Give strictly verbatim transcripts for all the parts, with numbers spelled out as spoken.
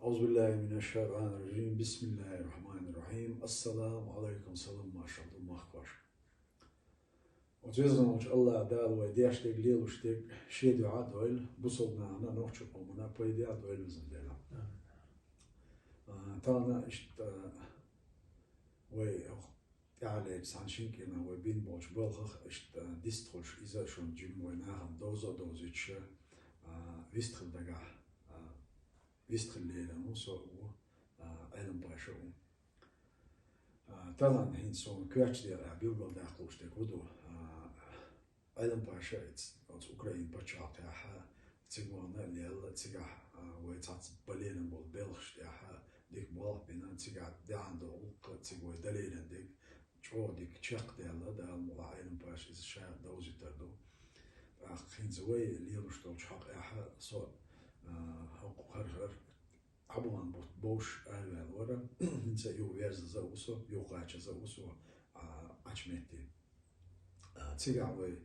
أعوذ بالله من الشيطان الرجيم. بسم الله الرحمن الرحيم. السلام عليكم, салам-маршалла ду махкаш. Оцу везачу Аллах Дала вай деш дерг, лелош дерг шен дуьхьа а дойла, бусалба нахана, нохчийн къомана пайде а дойла, везан Дела. А, тахана иштта вай тӀаьхьалерчу цхьана шина кӀирнахь вай бина болчу балхах иштта дистхуьлуш, иза шуна жима вай нахана довза а довзуьйтуш, а, вистхила дагахь, а, вистхила лерина ву со а ву, а, Ӏелам-паша а ву. А, тахана хӀинца суна коьртачу декъехь билгалдаккха лууш дерг хӀун ду? А, Ӏелам-паша а, оцу Украин пачхьалкхехь а, цига вахана а лелла, цигахь, а, вай цхьацца бан лерина болу белхаш тӀехь а дика болх а бина, цигахь даьхьна долу гӀуллакх а, цига вай дан лерина дерг, чӀогӀа дика чекхдаьлла, Дала мукъ лахь, Ӏелам-паша иза ша довзуьйтур ду. ТӀаккха хӀинца вай лелош долчу хьокъехь а со, а, хӀокху хӀара-хӀара Ӏабуан бутт бовш араваьлла вара, хӀинца а юха верзаза а ву со, юха кхачаза а ву со, а, Ӏачу метте. А, цигахь вай,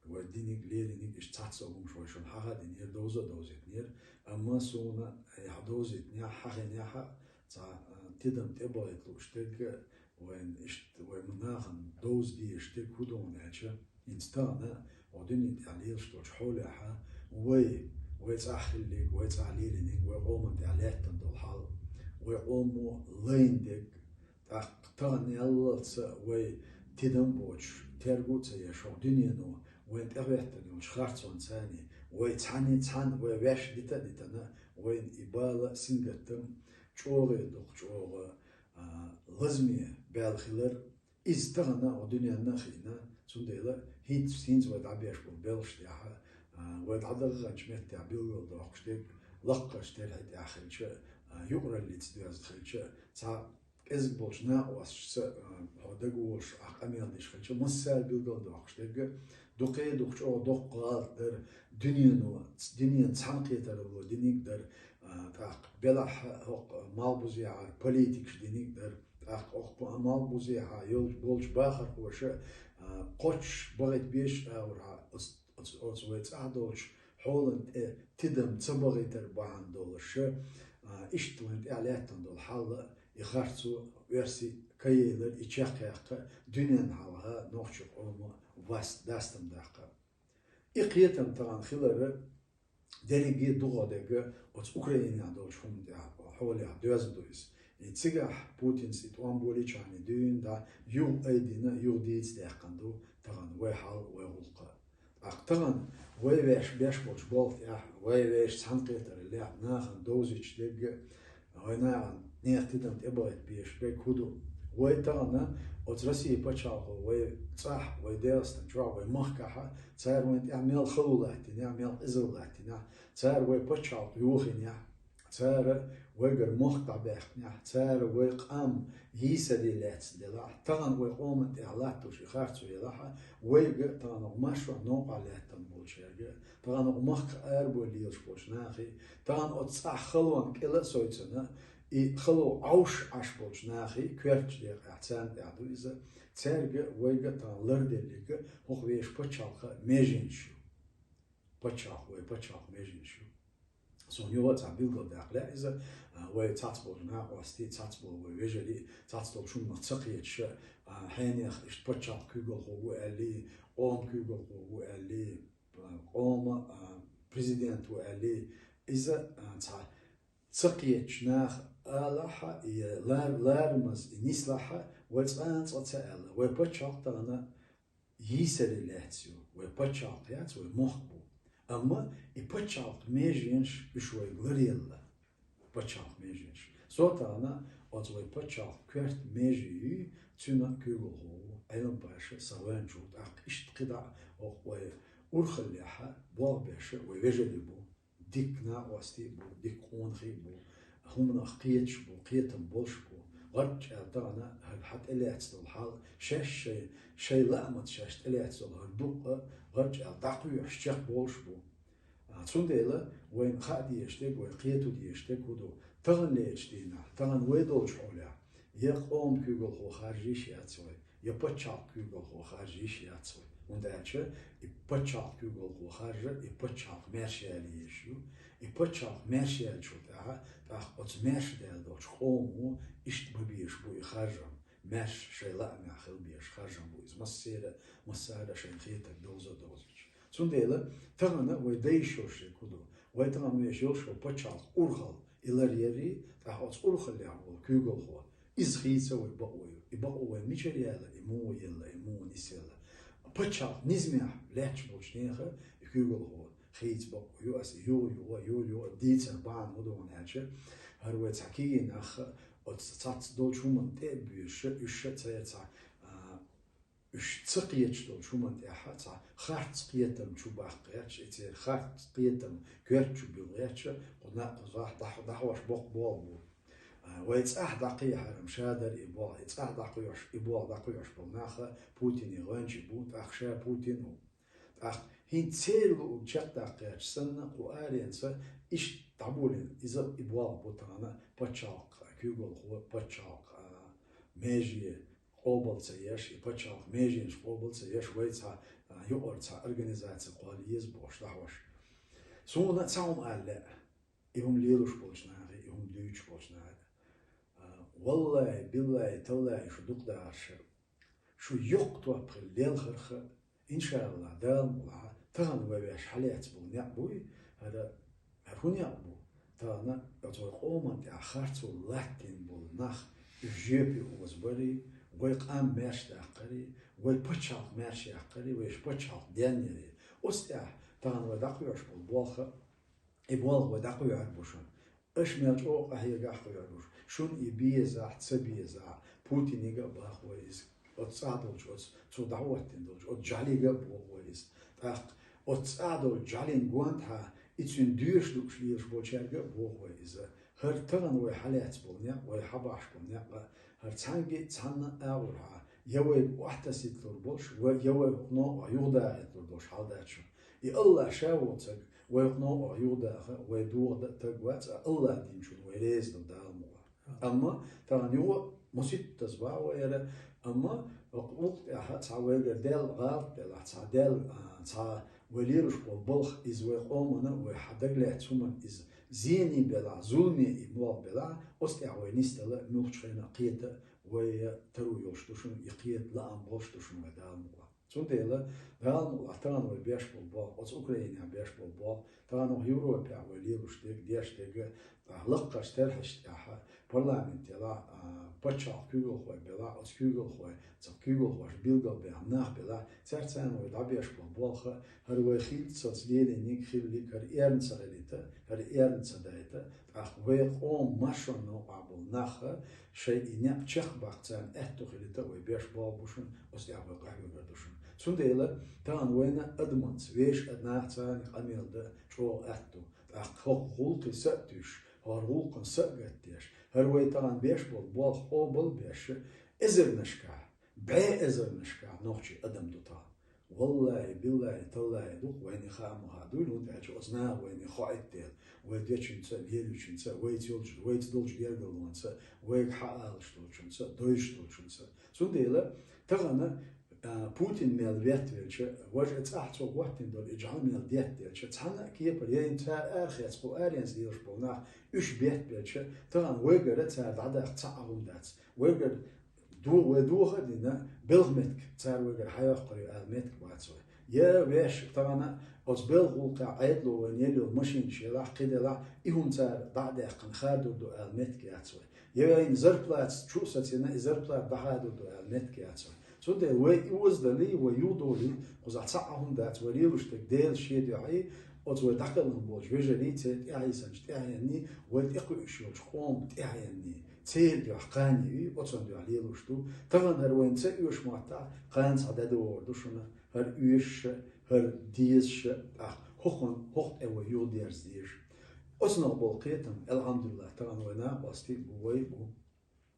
вай диниг, лериниг иштта цхьацца а хӀумаш вай шуна хьаха а динера, довза а довзийтинера, амма суна, э, хьадовзийтинехь, хьахинехь а, цхьа, а, тидам тӀебахийта лууш дерг а, вайн иштта, вай нахана довза дезаш дерг хӀун ду аьлча, хӀинца тахана, оха дуьнен тӀехь лелаш долчу хьолехь а, вай, вай цӀахь хиллиг, вай цӀахь лелиниг, вай къоман тӀехь лаьттина долу хьал, вай къомо лайна дерг, тӀаккха тахана яллалц а вай тидам а боцуш, терго а ца еш, хӀокху дуьнено вайна тӀехӀоьттина йолчу харцонца а, вай цхьаьна, цхьаьна вай ваьш дита а дитина, вайна и бала а, сингаттам а чӀогӀа дукха чӀогӀа, а, лазаме баьлла хилар, иза тахана оха дуьненна а хиъна, цундела хӀинца, хӀинца вай дӀабеш болу белхаш тӀехь а, а, вай дӀадаханчу меттехь билгалдоккхуш дерг, лакхарчу терхье тӀехь хилча а, а, юкъараллица доьзна хилча а, цхьа кӀезиг болчу накъосташца, а, хьо дагаволуш, ахь къамел деш хилча а, массара билгалдоккхуш дерг а, дукхе а дукха чӀогӀа доккха гӀалат дара, дуьнено, дуьненан цхьаьнакхетаралло диниг дара, а, тӀаккха белахь а хӀокху малхбузехьара политикаша диниг дара, тӀаккха хӀокху малхбузехьа йолчу, болчу бахархоша, а, кхоччуш бахийта безачу агӀорхьа оцу, оцу, оцу вай цӀахь долчу хьолан тӀе тидам ца бахийтар бахьана долуш, а, иштта вайна тӀехь лаьттина долу хьал а, и харцо оьрсий ка елар, и чекхъяккха, дуьненна хьалха нохчийн къомо вас дастам даккха. И кхетам тахана хилар дерриге а дукха дерг оцу Украинехь долчу хӀуманна тӀехь, хьолехь доьзна ду иза. И цигахь Путинца и тӀом болийчхьана дуьйна дӀа юха айдина, юха дийца даьккхина ду тахана вай хьал, вай гӀуллакх. ТӀаккха тахана вай ваьш беш болчу болх тӀехь, вай вешан цхьаьнакхетараллехь нахана довзуьйтуш дерг а, вай нахана нехан тидам тӀебахийта безаш берг хӀун ду? Вай тахана оцу Россин пачхьалкхо вай цӀахь, вай ДегӀастан чохь, вай махкахь а, цара вайна тӀехь мел хало латтийнехь, мел къизалла латтийнехь, цара вай пачхьалкх йохийнехь, цара вайгара мохк дӀабаьккхинехь, цара вай къам йийсаре лаьцна делахь, тахана вай къоман тӀехь латтош и харцо елахь а, вайга а, тахана хӀокху маршонан новкъахь лаьттина болчаьрга а, тахана хӀокху махках арабовла лелаш болчу нахе а, тахана оцу цӀахь халонна кӀел а сойцина, и хало Ӏовш Ӏаш болчу нахе а, коьртачу декъехь царна тӀехь ду иза, цаьрга а, вайга а тахана ларделларг а хӀокху вешан пачхьалкхан меженаш ю. Пачхьалкх, вай пачхьалкхан меженаш ю. Суна юха а цхьа билгалдаккха лаьа иза, а, вай цхьацца болчу накъостий, цхьацца болу вай вежарий, цхьацца долчу хӀуманах ца кхеташ, а, хьенех иштта пачхьалкх куьйгалхо ву аьллий, къоман куьйгалхо ву аьллий, а, къоман, а, президент ву аьллий, иза, а, цхьа ца кхеташ наха алахь а, и лар-, ларамаза и нислахь а, вай цкъа а цкъа ца аьлла, вай пачхьалкх тахана йийсаре лаьцна ю, вай пачхьалкх яц, вай мохк бу. Амма и пачхьалкх меженаш уьш вайга ларъелла. Пачхьалкх меженаш. Со тахана оцу вай пачхьалкх коьрта меже юй, цуьнан куьйгалхо ву, Ӏелам-паша сан гӀоьнча ву, тӀаккха иштта кхидӀа а хӀокху вай урхаллехь а болх беш а вай вежарий бу. Дика накъостий а бу, дика къонахий а бу, хӀуманах кхеташ бу, кхетам болуш бу. ГӀарчӀ аьлла тахана хӀара хьан тӀелаьцна долу хьал, шаьш шайн, шайн лаамца шаьш тӀелаьцна долу хӀара дукъ а, гӀарчӀ аьлла дӀакхоьхьуш чекхболуш бу. А, цундела вайна хаа дезаш дерг, вай кхето дезаш дерг хӀун ду? Таханлерчу дийнахь, тахана вай долчу хьолехь, я къоман куьйгалхо харжийш яц вай, я пачхьалкх куьйгалхо харжийш яц вай. ХӀунда аьлча и паччахьалкхе куьйгалхо харжа, и паччахьалкхе маьрша яла езаш ю. И паччахьалкхе маьрша яьлчул тӀаьхьа, тӀаккха оцу маьрша даьлла долчу къомо иштта бан безаш бу и харжам. Маьрша шайн лаамехь хила безаш харжам бу иза. Массера, массара шайна хетарг довза а довзуьйтуш. Цундела тахана вай дайша йолуш ерг хӀун ду? Вай тахана вешан йолуш йолу пачхьалкх урхалла и ларъярий, тӀаккха оцу урхаллехь волу куьйгалхо. Иза хийца вай бакъо ю. И бакъо вай мичара яьлла, и муха елла, и муха нисъелла? Пачхьалкх низамехь лаьтташ болчу нехан и куьйгалхо хийца бакъо ю. Аса юха-юха, юха-юха дийцар бахьана хӀун ду хьуна аьлча, хӀара вай цхьа кегий нах оцу цхьацца долчу хӀуманна тӀе а боьжуш, уьш ша церан цхьа, а, уьш ца кхеташ долчу хӀуманна тӀехь цхьа харц кхетам чу баккха гӀерташ, и церан харц кхетам коьрта чу билла гӀерташ, кху накъосташа дӀа-, дӀахьош боккха болх бу. А, вай цӀахь дӀакхехьарам ша дара и болх, и цӀахь дӀакхоьхьуш, и болх дӀакхоьхьуш болу нах Путине гӀоьнчий бу, тӀаккха ша Путин ву. ТӀаккха хӀинца церан луург чекхдаккха гӀерташ санна, кху аренца иштта дӀаболийна, иза и болх бу тахана пачхьалкх куьйгалхо, пачхьалкх, а, меже къобал ца еш, и пачхьалкх меженаш къобал ца еш, вай цхьа, а, юкъара цхьа организаци кхолла еза бохуш дӀахьош. Суна цхьа хӀума ала лаьа, и хӀума лелош болчу нахе, и хӀума дуьйцуш болчу нахе. А, валлахӀи, биллахӀи, таллахӀи, шу дукха дахарша, шу йоккха топ хила лелхарх а, иншааллахӀ, Дала мукъалахь, тахана вай ваьш хьалаьцна болу некъ буй, хӀара, хӀара хӀун некъ бу? Тахана оцу вай къоман тӀехь харцо латтийна болу нах, уьш жоьпе озабарий, вай къам маьрша даккхарий, вай пачхьалкх маьрша яккхарий, вайша пачхьалкх денъярий. Оцу тӀехь тахана вай дӀакхоьхьуш болу болх а, и болх вай дӀакхоьхьур бу шуна. Аша мел чӀогӀа къахьегахь кхоьхьур бу шуна. Шуна и безахь, ца безахь, Путинига а боху вай иза. Оцу цӀахь долчу, оцу цо дӀахӀоттийна долчу, оцу жӀаьлига а боху вай иза. ТӀаккха оцу цӀахь долчу жӀаьлин гонаха и цуьнан доьшуш дууш лелаш болчаьрга а боху вай иза. ХӀара тахана вай хьалаьцна болу некъ, вай хьабахьаш болу некъ а, хӀара цхьаьнгге а цхьанна а агӀор хьа, я вай охьатасийталур болуш, вай, я вай хӀокху новкъахь юхадахийталур долуш хьал дац шуна. И АллахӀ ша воцург, вай хӀокху новкъахь юхадаха, вай дохадан а таг вац, а АллахӀ динчунна вай реза ду, Дала мукъалахь. Амма тахана юха а муситтаза ваха вай яра, амма вукху тӀехь цхьа вайгара даьлла гӀалат белахь, цхьа даьлла, а, цхьа вай лелош болу балха иза вай къомана, вай хьан дагалаьцна хӀуманна иза зене белахь, зуламе и молха белахь, оцу тӀехь вай нисдала муьлххачу хенахь кхета а вай таро йолуш ду шуна, и кхета лаам болуш ду шуна вай, Дала мукъалахь. Цундела Дала мукъалахь тахана вай беш болу болх, оцу Украинехь беш болу болх, тахана оха Европехь вай лелош дерг, деш дерг, а, лаккхарчу терхьашна тӀехь, парламент елахь, а, пачхьалкх куьйгалхой белахь, оцу куьйгалхой, цу куьйгалхоша билгалбаьхна нах белахь, цаьрца цхьаьна вай дӀабеш болу болх, хӀара вай хилла ца лелийнарг хилларг, хӀара эрна ца хилийта, хӀара эрна ца дайта, тӀаккха вай къоман маршонан новкъахь болу нах шайн и некъ чекхбаккха царна аьтто хилийта вай беш болх бу шуна, оцу тӀехь вай къахьоьгур ду шуна. Цундела тахана вайна адаманца, вешан а нахаца а къамел дан чӀогӀа аьтто ду. ТӀаккха хӀокху гӀуллакхийн са а туьйсуш, хӀара гӀуллакхан са а гатдеш, хӀара вай тахана беш болу болх къобал а беш, эзарнашкахь, бӀе эзарнашкахь нохчийн адам ду тахана. ВаллахӀи, биллахӀи, таллахӀи, дукха вайна хаа ма хаа дуйла, хӀунда аьлча оцу наха вайна хоуьйту дела, вай дечунца а, лелочунца а, вайца йолчу, вайца долчу гергарлонца а, вайга хьаалаш долчунца а, дойзуш долчунца а. Цундела тахана, а, Путин мел веттавелча, важа а цӀахь цо хӀоттийна долу и жӀаьла мел деттаделча, цхьана а кепара, я хӀинца цара арахецна кху аренца лелаш болу нах, уьш беттабелча, тахана вайгара цара дӀадаккха цхьа а хӀума дац. Вайгара Ду-, вай доха а дина, белхан меттиг цара вайгара хьайоккхур ю аьлла меттиг бац вай. Я вешан тахана оцу белхан гӀуллакхехь Ӏедало вайна елла йолу машинаш елахь, кхин делахь, и хӀума цара дӀа а даьккхина хадор ду аьлла меттиг яц вай. Я вайна зарплатаца чу а сацийна, и зарплата дӀахадор ду аьлла меттиг яц вай. Цундела вай и озадаллий, вай юхадолий, кхузахь цхьа а хӀума дац, вай лелош дерг Делан шен дуьхьа, оцу вай дӀакхелхина болчу вежарий, церан тӀаьхьийсанчу тӀаьхьенний, вай тӀекхуьуш йолчу къоман тӀаьхьенний. Церан дуьхьа кхане ю, оцунна дуьхьа лелош ду. Тахана хӀара вайна ца оьшу маттахь, кхана цхьа де догӀур ду шуна, хӀара оьшуш а, хӀара дезаш а, тӀаккха хӀокхунна, хӀокху тӀе вай юхадерза дезаш. Оцунах болу кхетам, алхьамдулиллахӀ, тахана вай накъостий а бу, вай а бу.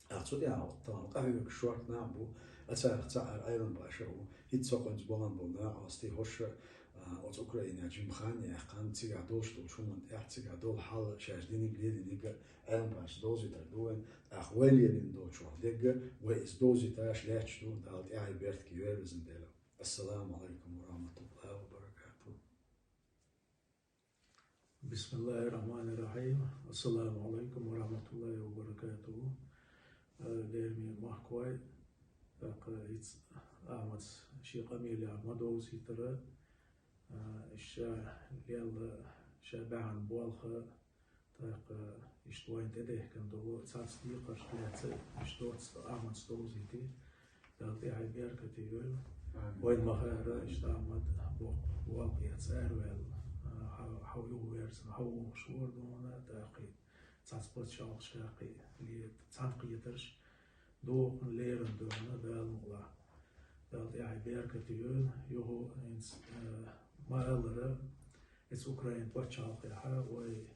ТӀаккха цу тӀехь тахана къахьоьгуш шорта нах а бу, а царах цхьаъ хӀара Ӏелам-паша а ву. ХӀинца со кхуьнца бахана болу накъостий хӀорш а, а, оцу Украинехь жимма хан яьккхина, цигахь долуш долчу хӀуманна тӀехь, цигахь долу хьал, шаьш диниг, лелийниг а Ӏелам-паша довзуьйтур ду вайна, тӀаккха вай лелийна долчух дерг а вай иза довзуьйтуш лаьтташ ду, Дала тӀаьхье беркате йойла везан Дела. السلام عليكم ورحمة الله وبركاته. بسم الله الرحمن الرحيم. السلام عليكم ورحمة الله وبركاته. Э, лераме махкой, так, э, иц Ахмад ши къамеле ма довзийтара, э, ша лела, ша баьхьан болх, так, э, иштта вайна тӀедехкан долу цхьацца декхарш лаьца, иштта доцца Ахмад довзийти. Дала тӀехьа беркате йойла. Амин. Вайн ма-хаъара, иштта Ахмад боккха болх эца араваьлла. А, хьо-, хьо юхаверзина, хьо вогӀуш вара дуьйна, тӀаккха цхьацца пачхьалкхашкахь кхин ле-, цхьаьнакхетарш дохкина лерина дуьйна Дала мукъалахь. Дала тӀехьа беркате йойла. Юха хӀинца, а, ма-аллара, Эца Украин пачхьалкхехь вай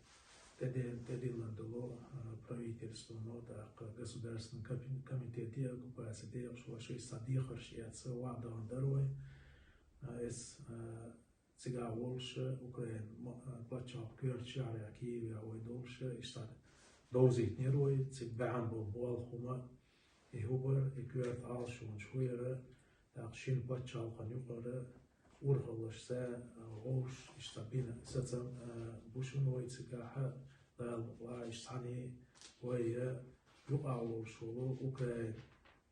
тӀеден-, тӀедиллина долу, а, правительствано, тӀаккха государственный капи-, комитете оккупации декъашхоша, шайца цхьа дехарш эца ваӀда дара вай. А, эс, а, цигахь волуша Украин ма-, а, пачхьалкх коьртачу шахьарехь Киевехь вай долуша, иштта довзийтинера вай, цига баьхьан болу болх хӀума, и хӀун бара, и коьрта Ӏалашонаш хӀун яра, тӀаккха шина пачхьалкхан юкъара урхаллашца, а, вовшаш иштта бина сацам, а, бу шуна вай цигахь, Дала мукъалахь, иштта цхьаьний вай юкъахь волуш волу Украин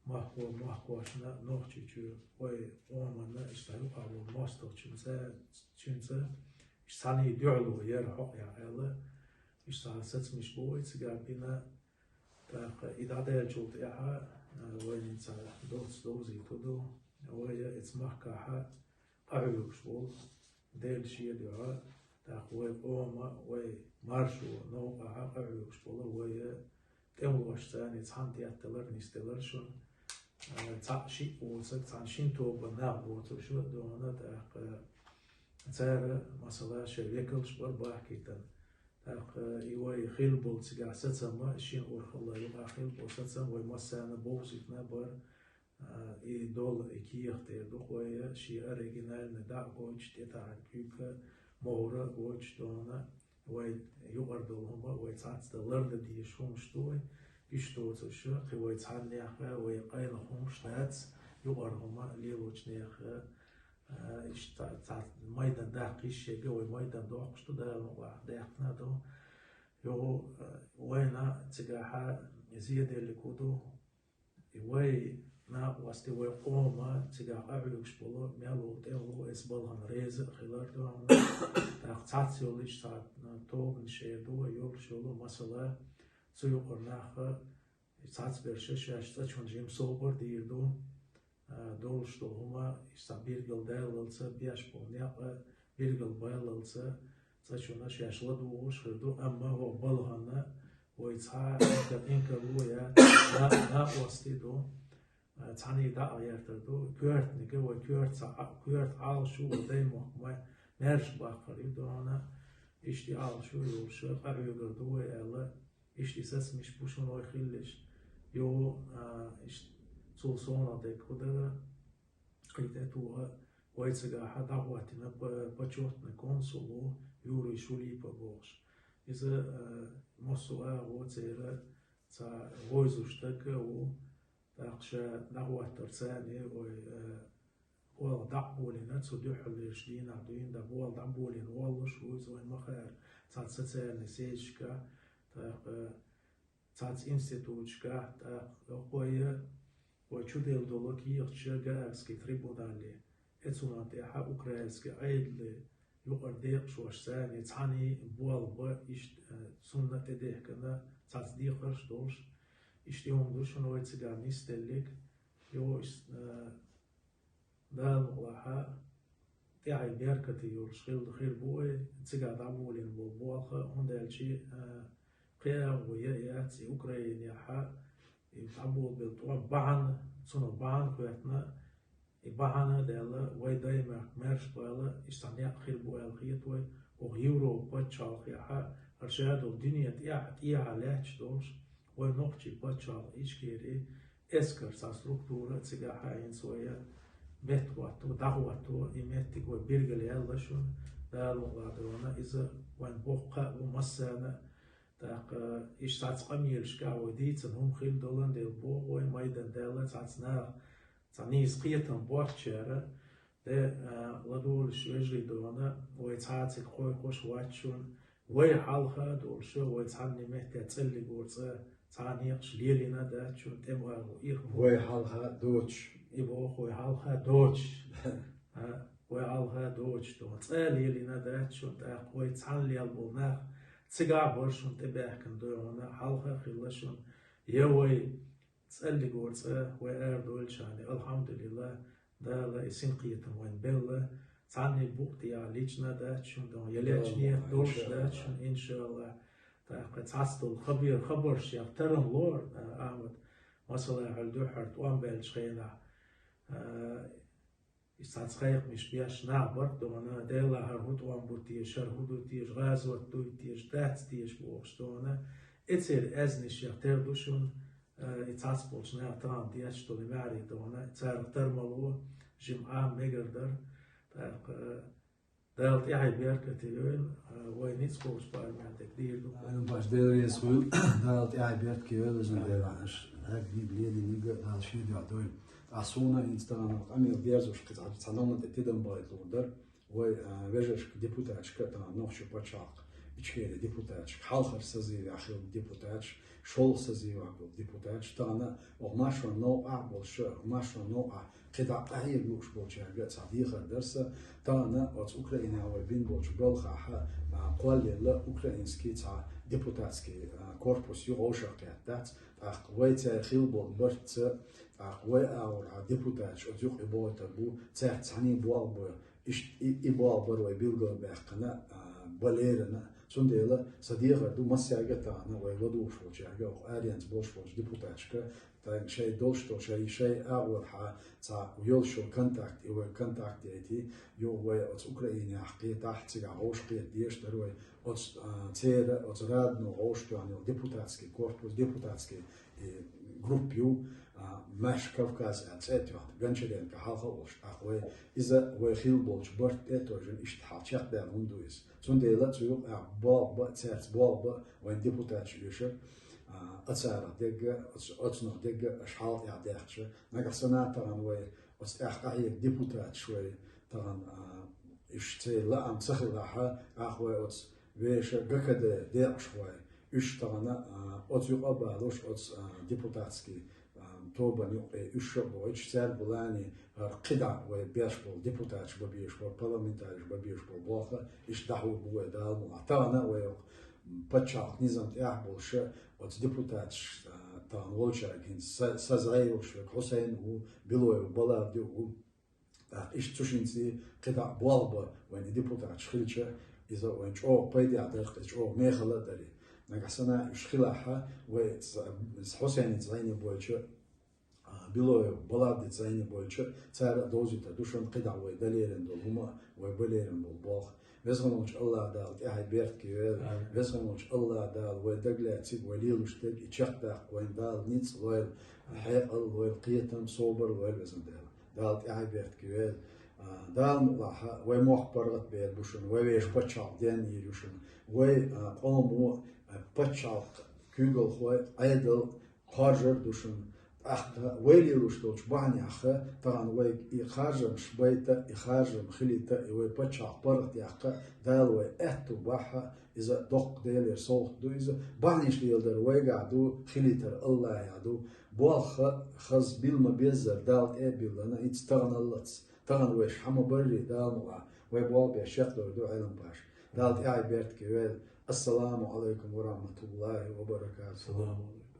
махко-, махкошна Нохчийчу вай къоманна иштта юкъахь волу мостагӀчуьнца, чуьнца иштта цхьаьний дуьхьало яра хьокъехь аьлла, иштта сацамаш бу вай цигахь бина, тӀаккха и дӀадаьллачул тӀаьхьа, а, вайна ца доцца довзийта ду, вай эца махкахь къахьоьгуш волу, Делан шен дуьхьа, тӀаккха вай къома, вай маршо новкъахь къахьоьгуш болу, вай тӀемалошца цхьаьна тӀетталар, нисделар шуна. А, цхьаъ шиъ воцург, цхьана шина тоба нах воцург шу а дуьйна, тӀаккха цара, масала, шайн векалш бара бахкийтина. ТӀаккха и вай хилла болу цигахь сацам а, шина урхалла юкъахь хилла болу сацам вай массарна бовзийтина бара, а, и долу, и кехат тера ду-кх вай, шен оригинальный дӀа а гойтуш, тӀетаьӀна куьг а, могӀар а гойтуш дуьйна, вай юкъара долу хӀума, вай цхьацца дан лардан дезаш хӀумаш ду вай, уьш доцурш, кхин вай цхьаннех а, вай къайлаха хӀумаш дац, юкъара хӀума лелочу нехан, а, иштта цхьа-, цхьа майдан даккха йиш ерг а, вай майдан доккхуш ду, Дала мукъалахь, даьккхина а ду. Юха, а, вайна цигахь зеделлиг хӀун ду, и вай накъостий, вай къома цигахь къахьоьгуш болу мел волу тӀемало эца балхана реза а хилар дуьйна. ТӀаккха цхьацца йолу иштта цхьа, а, тобанаш эр ду вай, йолуш йолу, масала, цу юкъара нах а, цхьацца берш шаьш цӀа чунна жима собар дийр ду, а, долуш долу хӀума, иштта билгалдаллалца, беш болу некъ а билгалбаллалца, цӀа чунна шаьш ладугӀуш хир ду, амма хӀокху балхана вай цхьа а инкарло яц, на-, накъостий ду, а, цхьаьний дӀа а гӀертар ду, коьртаниг а, вай коьрта цхьа а, коьрта Ӏалашо вай даймохк ма-, маьрша баккхар ю дуьйна, иштта и Ӏалашо йолуш къахьоьгур ду вай аьлла, иштта и сацамаш бу шуна вай хилларш. Юха, а, иштта цул совнаха дерг хӀун дара, кхин тӀе тоха, вай цигахь дӀахӀоттийна па-, почётный консул ву Юрий Шулипов бохуш. Иза, а, массо а агӀо церан цхьа вевзаш стаг а ву, тӀаккха ша дӀахӀоттарца царна, вай, а, болх дӀа а болийна, цу дуьххьарлерчу дийнахь дуьйна дӀа болх дӀа а болийна воллуш ву иза, вайна ма-хаъара, цхьацца социальный сетьшкахь, тӀаккха цхьацца институташкахь, тӀаккха вай, вай чуделла долу кехаташ Гаагский трибунале, эцунна тӀехь украинский Ӏедалан юкъара декъашхошца царна цхьаьний болх бан, иштта, а, цунна тӀедехкина цхьацца декхарш долуш, иштта и хӀума ду шуна вай цигахь нисделлиг, юха иштта, а, Дала мукъалахь, тӀаьхье беркате йолуш хир, хир бу вай цигахь дӀаболийна болу болх, хӀунда аьлча, а, кхин а агӀо яц и Украинехь, и дӀаболабелла тӀом бахьана, цунах бахьана хоьттина, и бахьана а даьлла, вай даймохк маьрша бала, иштта цхьа некъ хир бу аьлла хета вай, хӀокху Европа пачхьалкхехь, хӀара ша долу дуьне тӀехь, тӀехьа лаьтташ долуш, вай нохчийн пачхьалкх Ичкери, эскар цхьа структура цигахь хӀинца вай меттахӀотто, дӀахӀотто, и меттиг вай билгалъяьлла шуна, Дала мукъалахь, иза вайн боккха а бу массарна, тӀаккха иштта цхьацца къамелашкахь вай дийцина хӀума хилла долан дела боху вай, майдан даьлла цхьацца наха, цхьа нийса кхетам боцучара, Э, а, ладувгӀалаш вежарий дона, вай цхьацца кхойкхуш вац шун, вай хьалха а долуш, вай цхьанне метте цӀеллигора цӀа, цхьа некъаш лелийна дац шун, тӀемагӀо ирхо. Вай хьалха а доцуш. И боху, вай хьалха а доцуш. А, вай хьалха а доцуш дона. ЦӀа лелийна дац шун, тӀаккха вай цхьанна лел болу нах, цигахь а бара шун тӀебаьхкина дона, хьалха а хилла шун, я вай цӀеллигора цӀа вай арадовлучарна, алхьамдулиллахӀ, Дала и синкхетам вайна белла, цхьанне букъ тӀехь лична дац шун дона, я лечне долуш дац шун, иншаАллахӀ. ТӀаккха цхьацца долу хабар, хабарш ях таран лор, а, Ахьмад, масала, хьуьлла дуьххьара тӀом баьллачу хенахь, а, и цхьацца кхайкхамаш беш нах бара дона, Делахь, хӀара хӀун тӀом бу теша, хӀара хӀун ду теша, гӀазот дуй теша, дац теша бохуш дона. Эцеран аьзнаш ях тера ду шуна, а, и цхьацца болчу наха тахана деш долу маьхьарий дона, царах тар ма ло, жимма Ӏама мегар дара. ТӀаккха, а, Дала тӀаьхье беркате йойла, а, вай ницкъ болчу парамехь дерг дийр ду. Ай, баш Дела реза хуьлда, Дала тӀаьхье беркате йойла, везан Дела, аша хьегниг, лелийниг Дала шен дуьхьа дойла. Ткъа суна хӀинца тахана къамел дерзош кхин цхьа, цхьа номан тӀе тидам бахийта луур дара. Вай, а, вежаршка, депутаташка а тахана нохчийн пачхьалкх Ичкерин депутаташка, хьалхара созывехь хилла депутаташ, шолгӀа созывехь болу депутаташ, тахана оха маршонан новкъахь а болуш, маршонан новкъахь кхидӀа къахьега лууш болчаьрга а цхьа дехар дара сан. Тахана оцу Украинехь вай бина болчу балхахь, а, кхоллаелла украинский цхьа депутатский, а, корпус ю, вовшахкхетта дац. ТӀаккха вай цаьрга хилла болу бартаца, тӀаккха вай агӀор хьан депутаташ оцу юкъе бохуьйтур бу, цаьрца цхьаьний болх бой. Иштта и, и болх бара вай билгалбаьккхина, а, балерина. Цундела сан дехар ду массаьрга а тахана, вай ладугӀуш волчаьрга, оха аренца болуш болчу депутаташка, тайна шайн долуш долу, шайн, шайн агӀор хьан цхьа йолуш йолу контакт, и вай контакт яйти, юха вай оцу Украинехь кхетахь, цигахь вовшахкхета дезаш дара вай, оцу, а, церан, оцу Радано вовшахтоьхна йолу депутатский корпус, депутатский и группа ю, а, Маьрша Кавказ аьлла цӀе а тоьхна, Гончаренко хьалха а волуш, тӀаккха вай, иза вай хилла болчу барт тӀе а тойжина, иштта хьал чекхдаьлла хӀума ду иза. Цундела цу юкъахь болх бан а, цаьрца болх бан а вайн депутаташ оьшу, а, царах дерг а, оц-, оцунах дерг а аша хьал тӀехь даьккхича. Нагахь санна тахана вай оцу тӀехь къахьега депутаташ вай тахана, а, уьш церан лаам ца хилахь, тӀаккха вай оцу вешан ГКД декъашхой, уьш тахана, а, оцу юкъа а балош, оцу, а, депутатский, а, тобанна юккъе уьш а бойтуш, цаьрга балане хӀара кхидӀа вай беш болу депутаташ бан безаш болу, парламентареш бан безаш болу болх а, иштта дӀахьур бу вай Дала мукъалахь. Тахана вай оха пачхьалкх низам тӀехь болуш а, оцу депутаташ, а, тахана волчаьрга хӀинца са-, саза йолуш верг Хьусайн ву, Билоев Балавди ву. ТӀаккха иштта цу шинца кхидӀа болх бан вайн и депутаташ хилча, иза вайн чӀогӀа пайдехь дара, иза чӀогӀа мехала а дара. Нагахь санна уьш хилахь, вай ц-, Хьусайница зӀене бойча, а, Билоев Балавдица зӀене бойча, цара а довзуьйтур ду шуна кхидӀа вай дан лерина долу хӀума а, вай бан лерина болу болх. Веза хинна волчу АллахӀ Дала тӀаьхье беркате йойла. Амин. Веза хинна волчу АллахӀ Дала вай дагалаьцнарг, вай лелош дерг и чекхдаккха вайна Дала ницкъ лойла, хьекъал лойла, кхетам, собар лойла, везан Дела. Дала тӀаьхье беркате йойла. А, Дала мукъалахь, вай мохк паргӀатбер бу шуна, вай вешан пачхьалкх денйийр ю шуна. Вай, а, къомо, а, пачхьалкх, куьйгалхой, Ӏедал кхоржар ду шуна. ТӀаккха вай лелош долчу бахьанех, тахана вайга и харжамаш байта, и харжам хилийта, и вай пачхьалкх паргӀатъяккха Дала вай аьтту бахь, иза доккха Делера совгӀат ду иза. Бахьанаш леладар вайгахь ду, хилийтар АллахӀехь ду. Болх хаза билла ма-беззара Дала тӀе а биллина, хӀинца таханаллац. Тахана вайша хьан ма-барри Дала мукъалахь, вай болх беш чекхдер ду Ӏелампаш. Дала тӀаьхье беркате йойла. Ассаламу Ӏалайкум ва рахьматуллахӀи ва баракатухӀу. Салам Ӏалайкум.